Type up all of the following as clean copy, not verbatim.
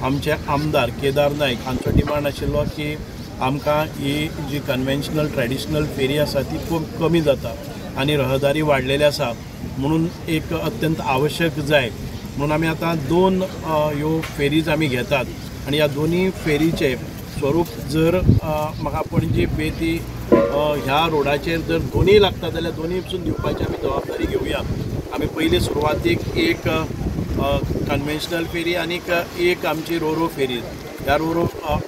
आमचे आमदार केदार नायक हांचो डिमांड आशिल्लो की आमकां ही जी कन्वेन्शनल ट्रेडिशनल फेरी आसा ती खूब कमी जाता आनी रहदारी वाडलेली आसा, म्हणून एक अत्यंत आवश्यक जाय म्हणून आमी आतां दोन ह्यो फेरीज आमी घेतात. आनी ह्या दोनूय फेरीचे स्वरूप जर म्हाका पणजी बेती ह्या रोडाचेर जर दोनूय लागता जाल्यार दोनूय पसून दिवपाची आमी जबाबदारी घेवया. आमी पयली सुरवातीक एक कन्वेन्शनल फेरी आनीक एक आमची रोरो फेरी, ह्या रोरो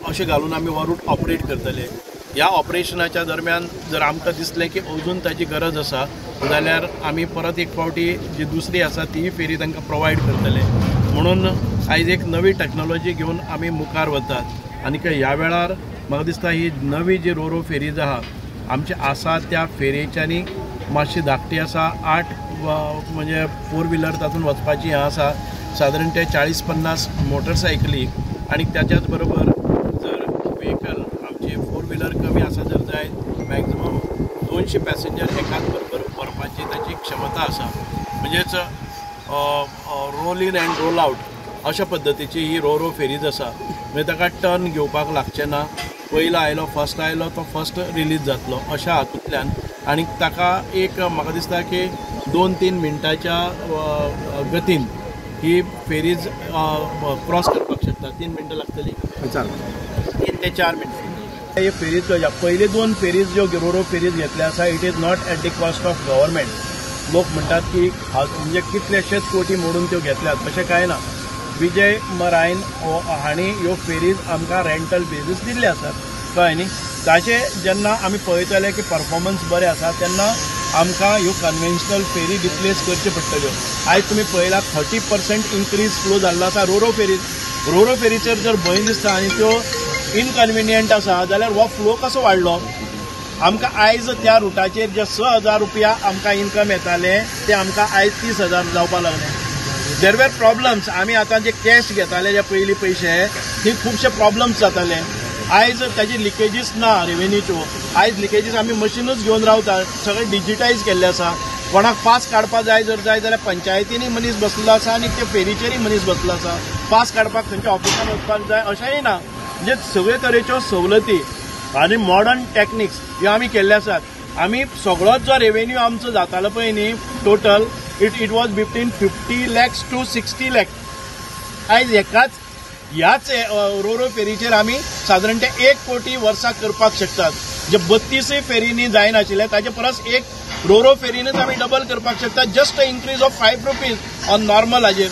अशें घालून आमी हो रूट ऑपरेट करतले. ह्या ऑपरेशनाच्या दरम्यान जर आमकां दिसलें की अजून ताची गरज आसा जाल्यार आमी परत एक फावटी जी दुसरी आसा तीय फेरी तांकां प्रोवायड करतले. म्हणून आयज एक नवी टॅक्नोलॉजी घेवन आमी मुखार वतात आनी ह्या वेळार म्हाका दिसता ही नवी जी रोरो फेरीज आहा आमची आसा त्या फेरयेच्यानी मातशी धाकटी आसा. 8 म्हणजे फोर व्हिलर तातूंत वचपाची हें आसा, सादारण ते 40-50 मोटरसायकली आनी त्याच्याच बरोबर जर व्हेकल आमचे फोर व्हिलर कमी आसा जर जायत मॅक्झिमम 200 पॅसेंजर एकाच बरोबर व्हरपाची ताची क्षमता आसा. म्हणजेच roll in and roll out अशा पद्दतीची ही रोरो फेरीज आसा. म्हणजे ताका टर्न घेवपाक लागचें ना, पयलो आयलो फर्स्ट आयलो तो फर्स्ट रिलीज जातलो अशा हातूंतल्यान. आनी ताका एक म्हाका दिसता की 2-3 मिनटाच्या गतीन ही फेरीज क्रॉस करपाक शकता. 3 मिनटां लागतली, 3 ते 4 मिनटां हे फेरीज. पयले 2 फेरीज ज्यो रोरो फेरीज घेतले आसा it is not at the cost of government. लोक म्हणटात की म्हणजे कितलेशेच कोटी मोडून त्यो घेतल्यात, अशें कांय ना. विजय मरायन हांणी ह्यो फेरीज आमकां रेंटल बेजीस दिल्ले आसात, कळ्ळें न्ही. ताचे जेन्ना आमी पळयतले की परफॉर्मन्स बरें आसा तेन्ना आमकां ह्यो कन्वेन्शनल फेरी रिप्लेस करच्यो पडटल्यो. आयज तुमी पळयला 30% इन्क्रीज फ्लो जाल्लो आसा रोरो फेरीज. रोरो फेरीचेर जर भंय दिसता आनी त्यो इनकन्विनियंट आसा जाल्यार हो फ्लो कसो वाडलो? आमकां आयज त्या रुटाचेर जे 6,000 रुपया आमकां इन्कम येताले ते आमकां आयज 30,000 जावपाक लागले. There were problems. आमी आतां जे कॅश घेताले जे पयलीं पयशे ती खुबशे प्रॉब्लम्स जाताले. आयज ताजी लिकेजीस ना रेवेन्यूच्यो. आयज लिकेजीस आमी मशीनूच घेवन रावतात, सगळें डिजिटायज केल्लें आसा. कोणाक पास काडपाक जाय जर जाय जाल्यार पंचायतींनी मनीस बसलो आसा आनी ते फेरीचेरय मनीस बसलो आसा. पास काडपाक खंयच्या ऑफिसान वचपाक जाय अशेंय ना. म्हणजे सगळे तरेच्यो सवलती आनी मॉडर्न टॅक्निक्स ह्यो आमी केल्ले आसात. आमी सगळोच जो रेवेन्यू आमचो जातालो पळय न्ही total it was between 50 lakhs to 60 lakhs. आयज एकाच ह्याच रोरो फेरीचेर आमी सादारण ते 1 कोटी वर्साक करपाक शकतात. जे 32 फेरींनी जायनाशिल्ले ताजे परस एक रोरो फेरीनच आमी डबल करपाक शकतात, just increase of 5 rupees on normal हाजेर.